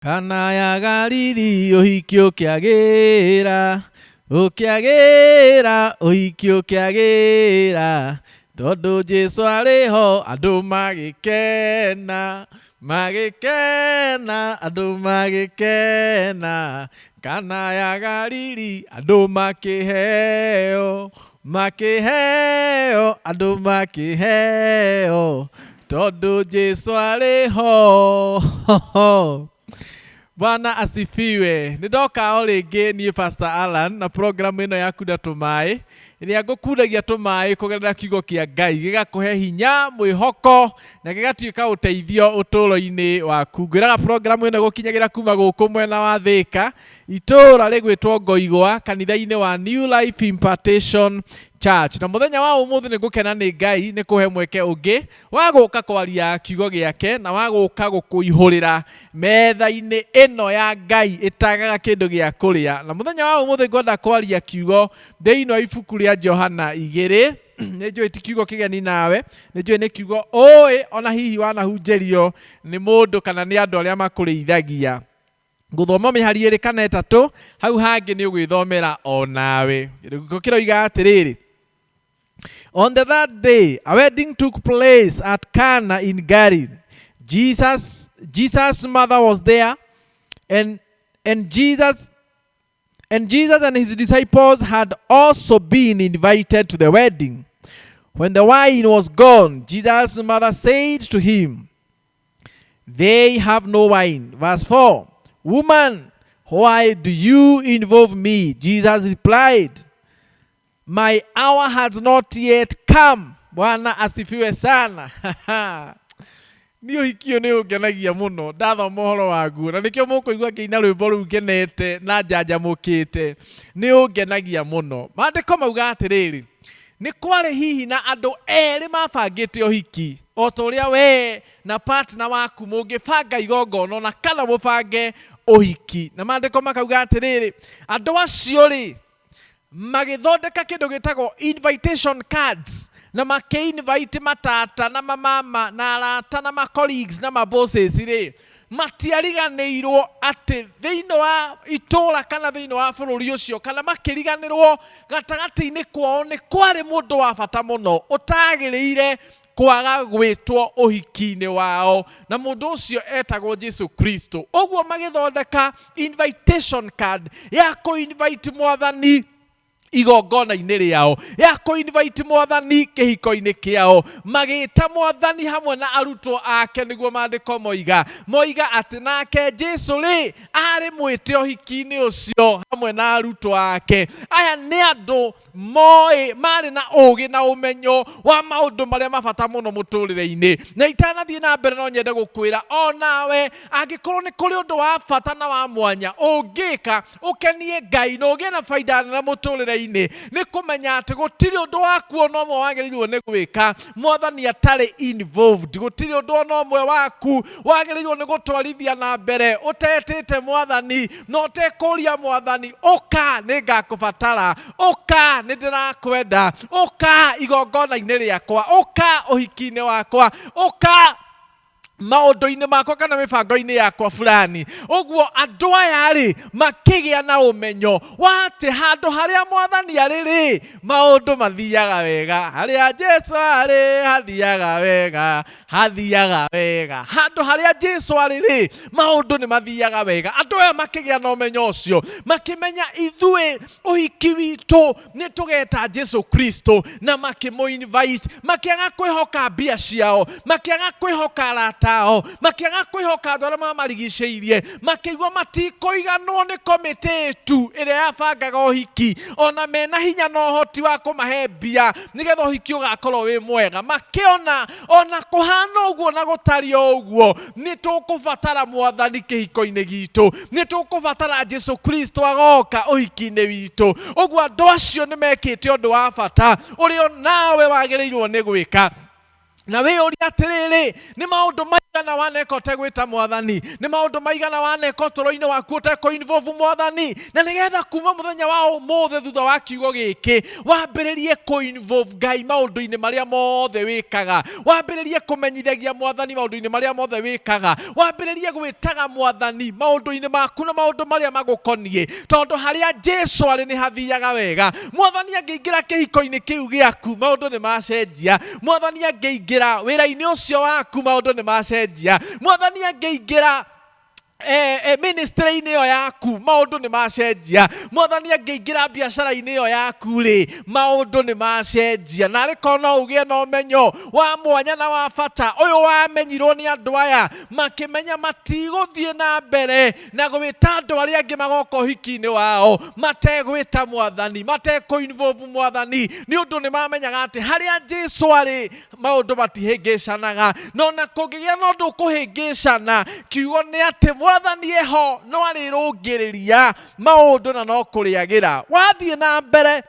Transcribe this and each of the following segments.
Kana ya Galili ũhiki ũkĩagĩra, ũkĩagĩra, ũhiki ũkĩagĩra, tondũ Jesu arĩ ho andũ magĩkena, magĩkena, andũ magĩkena. Kana ya Galili andũ makĩheo, makĩheo, andũ makĩheo, tondũ Jesu arĩ ho. Bwana asifiwe. Nĩ ndoka o rĩngĩ niĩ Pastor Alan na programu ĩno ya kunda tũmaĩ ĩrĩa ngũkundagia tũmaĩ kũgerera kiugo kĩa Ngai gĩgakũhe hinya, mwĩhoko na gĩgatuĩka ũteithio ũtũũro-inĩ waku. Ngwĩraga programu ĩno gũkinyagĩra kuma gũkũ mwena wa Thĩka, itũũra rĩgwĩtwo Ngoigwa, kanitha-inĩ wa New Life Impartation Church. Na mũthenya wa ũmũthĩ nĩ ngũkena nĩ Ngai nĩ kũhe mweke ũngĩ wa gũka kwaria kiugo gĩake na wa gũka gũkũihũrĩra metha-inĩ ĩno ya Ngai ĩtagaga kĩndũ gĩa kũrĩa. Na mũthenya wa ũmũthĩ ngwenda kwaria kiugo thĩinĩ wa ibuku rĩa Johana 2. Nĩ njũĩ ti kiugo kĩgeni nawe, nĩ njũĩ nĩ kiugo ũĩ ona hihi wanahunjĩrio nĩ mũndũ kana nĩ andũ arĩa makũrĩithagia. Ngũthoma mĩhari 2 kana 3, hau hangĩ nĩ ũgwĩthomera o nawe. Gĩko kĩroiga atĩrĩrĩ, On the third day, a wedding took place at Cana in Galilee. Jesus' mother was there, and Jesus and his disciples had also been invited to the wedding. When the wine was gone, Jesus' mother said to him, They have no wine. Verse 4, Woman, why do you involve me? Jesus replied, My hour has not yet come. Bwana asifiwe sana. Niĩ ũhiki ũyũ nĩ ũngenagia mũno ndathoma ũhoro waguo, na nĩkĩo mũkũigua ngĩina rwĩmbo rũu ngenete na njanjamũkĩte. Nĩ ũngenagia mũno. Maandĩko mauga atĩrĩrĩ, nĩ kwarĩ hihi na andũ erĩ mabangĩte ũhiki, o ta ũrĩa we na partner waku mũngĩbanga igongona na kana mũbange ũhiki. Na maandĩko makauga atĩrĩrĩ, andũ acio rĩ magĩthondeka kĩndũ gĩtagwo invitation cards, na makĩ-invite matata na mamama na arata na ma colleagues na ma bosses rĩ, matiariganĩirwo atĩ thĩinĩ wa itũũra kana thĩinĩ wa bũrũri ũcio, kana makĩriganĩrwo gatagatĩ-inĩ kwao nĩ kwarĩ mũndũ wa bata mũno ũtagĩrĩire kwaga gwĩtwo ũhiki-inĩ wao, na mũndũ ũcio etagwo Jesu Kristo. Ũguo magĩthondeka invitation card ya kũ-invite mwathani igongona-inĩ rĩao, ya kũ-invite mwathani kĩhiko-inĩ kĩao. Magĩta mwathani hamwe na arutwo ake, nĩguo maandĩko moiga atĩ nake Jesu rĩ arĩ mwĩte ũhiki-inĩ ũcio hamwe na arutwo ake. Aya nĩ andũ moĩ marĩ na ũgĩ na ũmenyo wa maũndũ marĩa mabata mũno mũtũrĩre-inĩ. Na itanathiĩ na mbere no nyende gũkwĩra o nawe, angĩkorwo nĩ kũrĩ ũndũ wa bata na wa mwanya ũngĩka ũkenie Ngai na ũgĩe na baida nene mũtũrĩre-inĩ, nĩ kũmenya atĩ gũtirĩ ũndũ waku ona ũmwe wagĩrĩirwo nĩ gwĩka mwathani atarĩ involved. Gũtirĩ ũndũ ona ũmwe waku wagĩrĩirwo nĩ gũtwarithia na mbere ũtetĩte mwathani na ũtekũria mwathani, ũka nĩ ngakũbatara, ũka nĩ ndĩrakwenda, ũka igongona-inĩ rĩakwa, ũka ũhiki-inĩ wakwa, ũka maũndũ-inĩ makwa kana mĩbango-inĩ yakwa fulani. Ũguo andũ aya rĩ makĩgĩa na ũmenyo wa atĩ handũ harĩa mwathani arĩ rĩ maũndũ mathiaga wega, harĩa Jesu arĩ hathiaga wega, hathiaga wega. Handũ harĩa Jesu arĩ rĩ maũndũ nĩ mathiaga wega. Andũ aya makĩgĩa na ũmenyo ũcio, makĩmenya ithuĩ ũhiki witũ nĩ tũgeta Jesu Kristo, na makĩmũ-invite, makĩaga kwĩhoka mbia ciao, makĩaga kwĩhoka arata ao, makĩaga kwĩhoka andũ arĩa mamarigicĩirie, makĩigua matikũiganwo nĩ komĩtĩ tu ĩrĩa yabangaga ũhiki, ona mena hinya na ũhoti wa kũmahe mbia nĩgetha ũhiki ũgakorwo wĩ mwega. Makĩona ona kũhana ũguo na gũtariĩ o ũguo, nĩ tũkũbatara mwathani kĩhiko-inĩ gitũ, nĩ tũkũbatara Jesu Kristo agoka ũhiki-inĩ witũ. Ũguo andũ acio nĩ mekĩte ũndũ wa bata ũrĩa nawe wagĩrĩirwo nĩ gwĩka. Na wĩyũrie atĩrĩrĩ, nĩ maũndũ maigana maigana waneka ũtegwĩta Mwathani? Nĩ maũndũ maigana waneka ũtũũro-inĩ waku ũtekũ involve Mwathani? Na nĩgetha kuma mũthenya wa ũmũthĩ thutha wa kiugo gĩkĩ, wambĩrĩrie kũ involve Ngai maũndũ-inĩ marĩa mothe wĩkaga. Wambĩrĩrie kũmenyithagia Mwathani maũndũ-inĩ marĩa mothe wĩkaga. Wambĩrĩrie gwĩtaga Mwathani maũndũ-inĩ maku na maũndũ marĩa magũkoniĩ, tondũ harĩa Jesu arĩ nĩ hathiaga wega. Mwathani angĩingĩra kĩhiko-inĩ kĩu gĩaku, maũndũ nĩ macenjia. Mwathani angĩingĩra wĩra-inĩ ũcio waku, maũndũ nĩ macenjia. Mwathani angĩingĩra ministry-inĩ ĩyo yaku, maũndũ nĩ macenjia. Mwathani angĩingĩra biacara-inĩ ĩyo yaku rĩ, maũndũ nĩ macenjia. Na arĩ korwo no ũgĩe na ũmenyo wa mwanya na wa bata ũyũ wamenyirwo nĩ andũ aya, makĩmenya matigũthiĩ na mbere na gwĩta andũ arĩa angĩ magoka ũhiki-inĩ wao mategwĩta Mwathani, matekũ involve Mwathani, nĩ ũndũ nĩ mamenyaga atĩ harĩa Jesu arĩ maũndũ matihĩngĩcanaga. Na ona kũngĩgĩa na ũndũ ũkũhĩngĩcana, kiugo nĩ atĩ Mwathani eho, no arĩrũngĩrĩria maũndũ na no kũrĩagĩra. Wathiĩ na mbere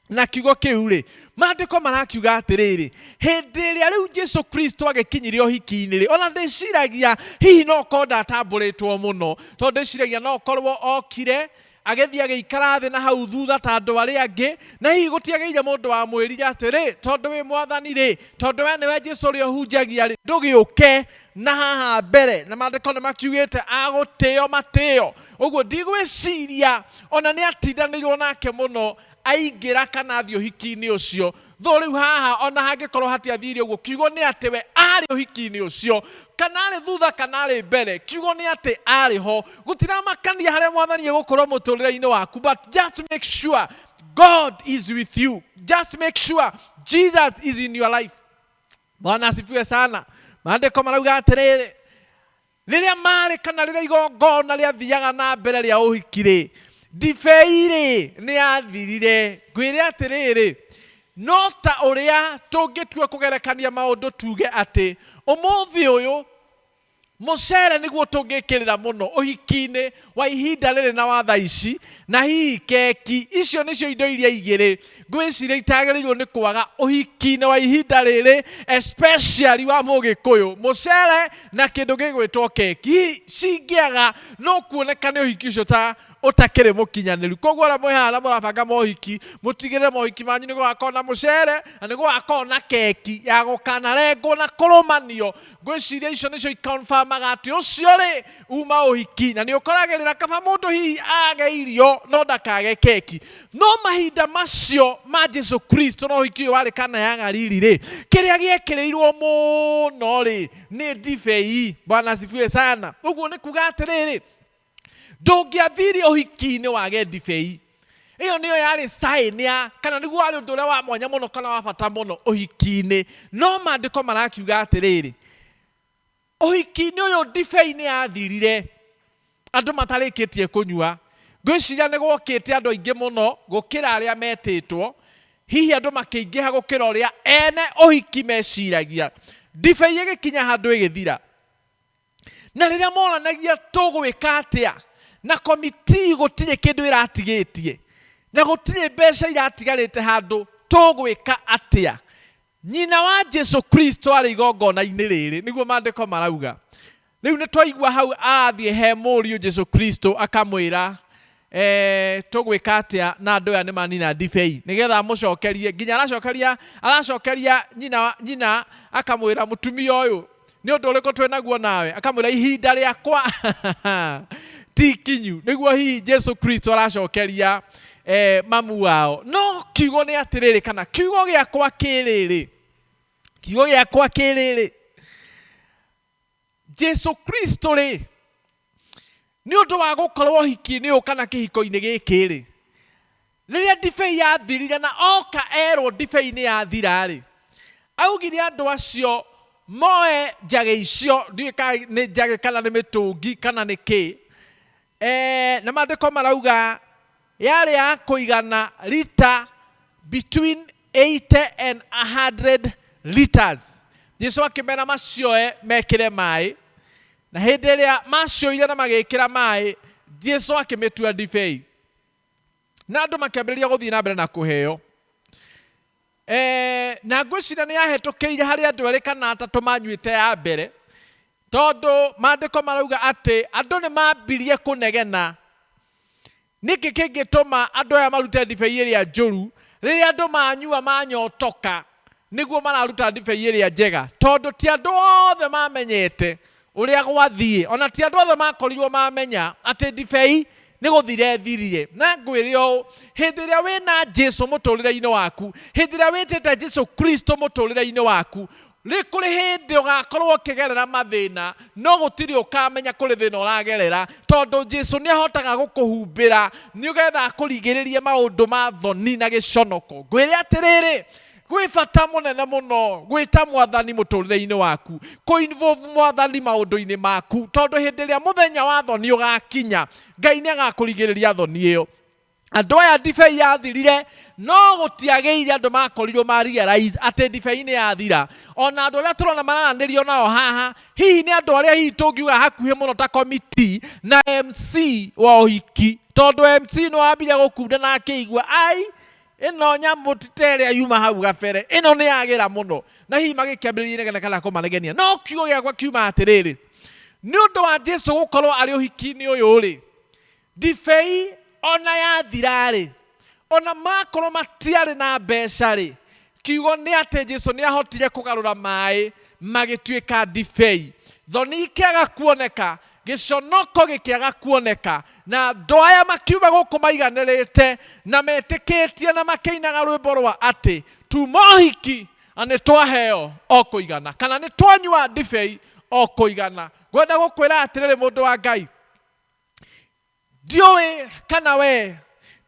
na kiugo kĩu rĩ, maandĩko marakiuga atĩrĩrĩ, hĩndĩ ĩrĩa rĩu Jesu Kristo agĩkinyire ũhiki-inĩ rĩ, ona ndĩciragia hihi no korwo ndatambũrĩtwo mũno, tondũ ndĩciragia no korwo okire agĩthiĩ agĩikara thĩ na hau thutha ta andũ arĩa angĩ, na hihi gũtiagĩire mũndũ wamwĩrire atĩrĩ, tondũ wĩ Mwathani rĩ, tondũ we nĩwe Jesu ũrĩa ũhunjagia rĩ, ndũgĩũke na haha mbere. Na maandĩko nĩ makiugĩte agũtĩo matĩo. Ũguo ndigwĩciria ona nĩ atindanĩirwo nake mũno aingĩra kana athiĩ ũhiki-inĩ ũcio. Though rĩu haha ona hangĩkorwo hatiathire ũguo, kiugo nĩ atĩ we arĩ ũhiki-inĩ ũcio, kana arĩ thutha kana arĩ mbere, kiugo nĩ atĩ arĩ ho. Gũtiramakania harĩa Mwathani egũkorwo mũtũrĩre-inĩ waku, but just make sure God is with you. Just make sure Jesus is in your life. Bwana asifiwe sana. Maandĩko marauga atĩrĩrĩ, rĩrĩa marĩ kana rĩrĩa igongona rĩathiaga na mbere rĩa ũhiki rĩ, ndibei rĩ nĩ yathirire. Ngwĩre atĩrĩrĩ, no ta ũrĩa tũngĩtua kũgerekania maũndũ tuge atĩ ũmũthĩ ũyũ mũcere nĩguo tũngĩkĩrĩra mũno ũhiki-inĩ wa ihinda rĩrĩ na wa thaa ici, na hihi keki. Icio nĩcio indo iria igĩrĩ ngwĩciria itagĩrĩirwo nĩ kwaga ũhiki-inĩ wa ihinda rĩrĩ, especially wa mũgĩkũyũ, mũcere na kĩndũ gĩgwĩtwo keki. Hihi cingĩaga no kuonekane ũhiki ũcio ta ũtakĩrĩ mũkinyanĩru. Koguo arĩa mwĩ haha na mũrabanga mohiki, mũtigĩrĩre mohiki manyu nĩ gũgakorwo na mũcere na nĩ gũgakorwo na keki ya gũkanarengwo na kũrũmanio. Ngwĩciria icio nĩcio ikonfamaga atĩ ũcio rĩ uma ũhiki, na nĩ ũkoragĩrĩra kaba mũndũ hihi age irio no ndakage keki. No mahinda macio ma Jesu Kristo na ũhiki ũyũ warĩ Kana ya Galili rĩ, kĩrĩa gĩekĩrĩirwo mũno rĩ nĩ ndibei. Bwana asifiwe sana. Ũguo nĩ kuga atĩrĩrĩ, ndũngĩathire ũhiki-inĩ wage ndibei. Ĩyo nĩyo yarĩ sign ya, kana nĩguo warĩ ũndũ ũrĩa wa mwanya mũno kana wa bata mũno ũhiki-inĩ. No maandĩko marakiuga atĩrĩrĩ, ũhiki-inĩ ũyũ ndibei nĩ yathirire andũ matarĩkĩtie kũnyua. Ngwĩciria nĩ gwokĩte andũ aingĩ mũno gũkĩra arĩa metĩtwo, hihi andũ makĩingĩha gũkĩra ũrĩa ene ũhiki meciragia. Ndibei ĩgĩkinya handũ ĩgĩthira. Na rĩrĩa moranagia tũgwĩka atĩa, na komitii gũtirĩ kĩndũ ĩratigĩtie, na gũtirĩ mbeca iratigarĩte handũ, tũgwĩka atĩa? Nyina wa Jesu Kristo arĩ igongona-inĩ rĩrĩ, nĩguo maandĩko marauga. Rĩu nĩ twaigua hau arathiĩ he mũriũ Jesu Kristo akamwĩra, tũgwĩka atĩa na andũ aya nĩ manina ndibei, nĩgetha amũcokerie, nginya aracokeria nyina akamwĩra, mũtumia ũyũ nĩ ũndũ ũrĩkũ twĩ naguo nawe? Akamwĩra ihinda rĩakwa ti kinyu. Nĩguo hihi Jesu Kristo aracokeria mamu wao. No kiugo nĩ atĩrĩrĩ, kana kiugo gĩakwa kĩrĩrĩ, kiugo gĩakwa kĩrĩrĩ, Jesu Kristo rĩ, nĩ ũndũ wa gũkorwo ũhiki-inĩ ũyũ kana kĩhiko-inĩ gĩkĩ rĩ, rĩrĩa ndibei yathirire na oka erwo ndibei nĩ yathira rĩ, augire andũ acio moe njagĩ icio, ndiũĩ kana nĩ njagĩ kana nĩ mĩtũngi kana nĩ kĩ, na maandĩko marauga yarĩ ya kũigana lita between 80 and 100 liters. Jesu akĩmera macioe mekĩre maĩ, na hĩndĩ ĩrĩa macioire na magĩkĩra maĩ, Jesu akĩmĩtua ndibei, na andũ makĩambĩrĩria gũthiĩ na mbere na kũheo. Na ngwĩciria nĩ yahetũkĩire harĩ andũ erĩ kana atatũ manyuĩte ya mbere. Tondũ maandĩko marauga atĩ andũ nĩ mambirie kũnegena. Nĩkĩ kĩngĩtũma andũ aya marute ndibei ĩrĩa njũru rĩrĩa andũ manyua manyotoka nĩguo mararuta ndibei ĩrĩa njega? Tondũ ti andũ othe mamenyete ũrĩa gwathiĩ, ona ti andũ othe makorirwo mamenya atĩ ndibei nĩ gũthira ĩthirire. Na ngwĩre ũũ, hĩndĩ ĩrĩa wĩna Jesu mũtũrĩre-inĩ waku, hĩndĩ ĩrĩa wĩtĩte Jesu Kristo mũtũrĩre-inĩ waku, Nĩ kũrĩ hĩndĩ ũgakorwo ũkĩgerera mathĩna, no gũtirĩ ũkamenya kũrĩ thĩna ũragerera, tondũ Jesu nĩ ahotaga gũkũhumbĩra nĩgetha akũrigĩrĩrie maũndũ ma thoni na gĩconoko. Ngwĩre atĩrĩrĩ, gwĩ bata mũnene mũno gwĩta mwathani mũtũrĩre-inĩ waku, kũ involve mwathani maũndũ-inĩ maku, tondũ hĩndĩ ĩrĩa mũthenya wa thoni ũgakinya, Ngai nĩ agakũrigĩrĩria thoni ĩyo. Andũ aya ndibei yathirire, no gũtiagĩire andũ makorirwo ma realize atĩ ndibei nĩ yathira. Ona andũ arĩa tũrona mararanĩrio nao haha, hihi nĩ andũ arĩa hihi tũngiuga hakuhĩ mũno ta committee na MC wa ũhiki, tondũ MC nĩ wambire gũkunda na akĩigua ai ĩno nyamũ ti ta ĩrĩa yuma hau gabere, ĩno nĩ yagĩra mũno, na hihi magĩkĩambĩrĩria inegene kana kũmanegenia. No kiugo gĩakwa kiuma atĩrĩrĩ, nĩ ũndũ wa Jesu gũkorwo arĩ ũhiki-inĩ ũyũ-rĩ, Ndibei o na yathira-rĩ, o na makorwo matiarĩ na mbeca-rĩ, kiugo nĩ atĩ Jesu nĩ ahotire kũgarũra maĩ magĩtuĩka ndibei. Thoni ikĩaga kuoneka, gĩconoko gĩkĩaga kuoneka, na andũ aya makiuma gũkũ maiganĩrĩte na metĩkĩtie na makĩinaga rwĩmbo rwa atĩ tuma ũhiki na nĩ twaheo o kũigana, kana nĩ twanyua ndibei o kũigana. Ngwenda gũkwĩra atĩrĩrĩ mũndũ wa Ngai, Ndiũĩ kana we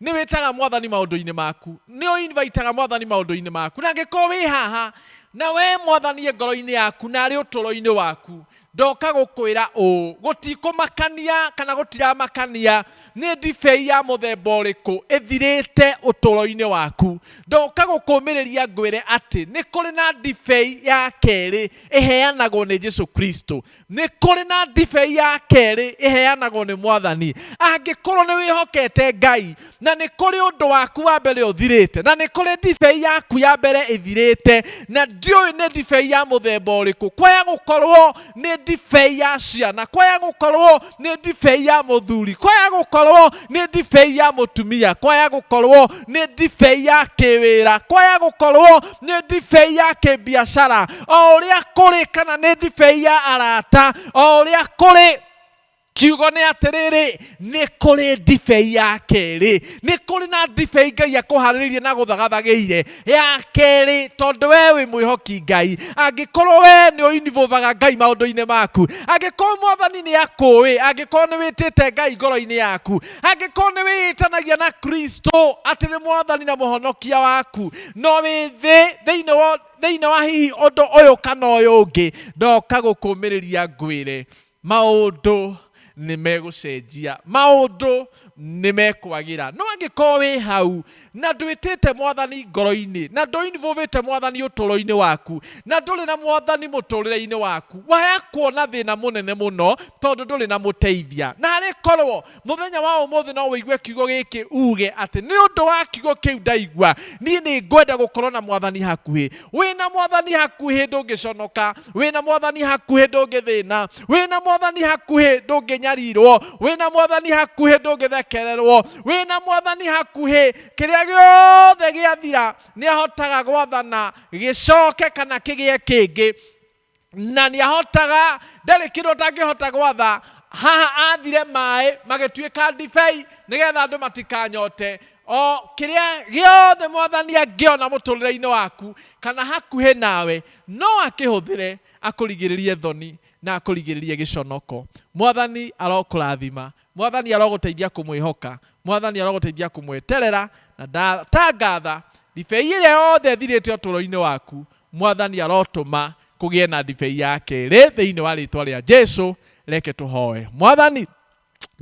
nĩ wĩtaga mwathani maũndũ-inĩ maku, nĩ ũinvitaga mwathani maũndũ-inĩ maku, na angĩkorwo wĩ haha na we mwathani e ngoro-inĩ yaku na arĩ ũtũũro-inĩ waku, ndoka gũkwĩra ũũ, gũtikũmakania kana gũtiramakania nĩ ndibei ya mũthemba ũrĩkũ ĩthirĩte ũtũũro-inĩ waku. Ndoka gũkũmĩrĩria ngwĩre atĩ nĩ kũrĩ na ndibei ya kerĩ ĩheanagwo nĩ Jesu Kristo. Nĩ kũrĩ na ndibei ya kerĩ ĩheanagwo nĩ Mwathani. Angĩkorwo nĩ wĩhokete Ngai, na nĩ kũrĩ ũndũ waku wa mbere ũthirĩte, na nĩ kũrĩ ndibei yaku ya mbere ĩthirĩte, na ndiũĩ nĩ ndibei ya mũthemba ũrĩkũ, kwaya gũkorwo nĩ ndibei ya ciana, kwaya gũkorwo nĩ ndibei ya mũthuri, kwaya gũkorwo nĩ ndibei ya mũtumia, kwaya gũkorwo nĩ ndibei ya kĩwĩra, kwaya gũkorwo nĩ ndibei ya kĩbiacara, o ũrĩa kũrĩ, kana nĩ ndibei ya arata, o ũrĩa kũrĩ, kiugo nĩ atĩrĩrĩ, nĩ kũrĩ ndibei ya kerĩ, nĩ kũrĩ na ndibei Ngai akũharĩrĩirie na gũthagathagĩire ya kerĩ, tondũ we wĩ mwĩhoki Ngai. Angĩkorwo we nĩ ũinvolvaga Ngai maũndũ-inĩ maku, angĩkorwo Mwathani nĩ akũĩ, angĩkorwo nĩ wĩtĩte Ngai ngoro-inĩ yaku, angĩkorwo nĩ wĩĩtanagia na Kristo atĩ nĩ Mwathani na Mũhonokia waku, no wĩ thĩ thĩinĩ wa thĩinĩ wa hihi ũndũ ũyũ kana ũyũ ũngĩ, ndoka gũkũmĩrĩria ngwĩre maũndũ nĩ megũcenjia, maũndũ nĩ mekwagĩra. No angĩkorwo wĩ hau na ndwĩtĩte Mwathani ngoro-inĩ, na ndũinvolvĩte Mwathani ũtũũro-inĩ waku, na ndũrĩ na Mwathani mũtũũrĩre-inĩ waku, waya kuona thĩna mũnene mũno tondũ ndũrĩ na mũteithia. Na arĩ korwo mũthenya wa ũmũthĩ no ũigue kiugo gĩkĩ uge atĩ nĩ ũndũ wa kiugo kĩu ndaigua, niĩ nĩ ngwenda gũkorwo na Mwathani hakuhĩ. Wĩna Mwathani hakuhĩ ndũngĩconoka, wĩna Mwathani hakuhĩ ndũngĩthĩna, wĩna Mwathani hakuhĩ ndũngĩnyarirwo, wĩna Mwathani hakuhĩ ndũngĩthekererwo, wĩna Mwathani hakuhĩ kĩrĩa gĩothe gĩathira nĩ ahotaga gwathana gĩcoke kana kĩgĩe kĩngĩ, na nĩ ahotaga, ndarĩ kĩndũ atangĩhota gwatha. Haha athire maĩ magĩtuĩka ndibei nĩgetha andũ matikanyote. O kĩrĩa gĩothe Mwathani angĩona mũtũrĩre-inĩ waku kana hakuhĩ nawe, no akĩhũthĩre akũrigĩrĩrie thoni na akũrigĩrĩrie gĩconoko. Mwathani arokũrathima, Mwathani arogũteithia kũmwĩhoka, Mwathani arogũteithia kũmweterera, na ndatangatha ndibei ĩrĩa yothe ĩthirĩte ũtũũro-inĩ waku, Mwathani arotũma kũgĩe na ndibei ya kerĩ thĩinĩ wa rĩtwa rĩa Jesu. Reke tũhoe. Mwathani,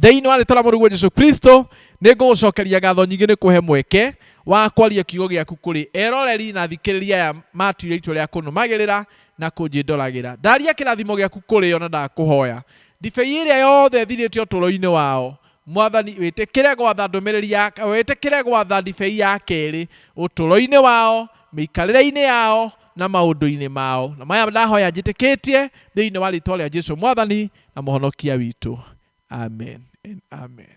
thĩinĩ wa rĩtwa rĩa Mũrũguo Jesu Kristo, nĩ ngũgũcokeria ngatho nyingĩ nĩ kũhe mweke wa kwaria kiugo gĩaku kũrĩ eroreri na athikĩrĩria aya matuire itua rĩa kũnũmagĩrĩra na kũnjĩndoragĩra. Ndaria kĩrathimo gĩaku kũrĩ o na ndakũhoya ndibei ĩrĩa yothe ĩthirĩte ũtũũro-inĩ wao. Mwathani, wĩtĩkĩre gwatha ndũmĩrĩri ya, wĩtĩkĩre gwatha ndibei ya kerĩ ũtũũro-inĩ wao, mĩikarĩre-inĩ yao, Na maũndũ-inĩ mao. Na maya ndahoya njĩtĩkĩtie thĩinĩ wa rĩtwa rĩa Jesu, Mwathani na Mũhonokia witũ. Amen and amen.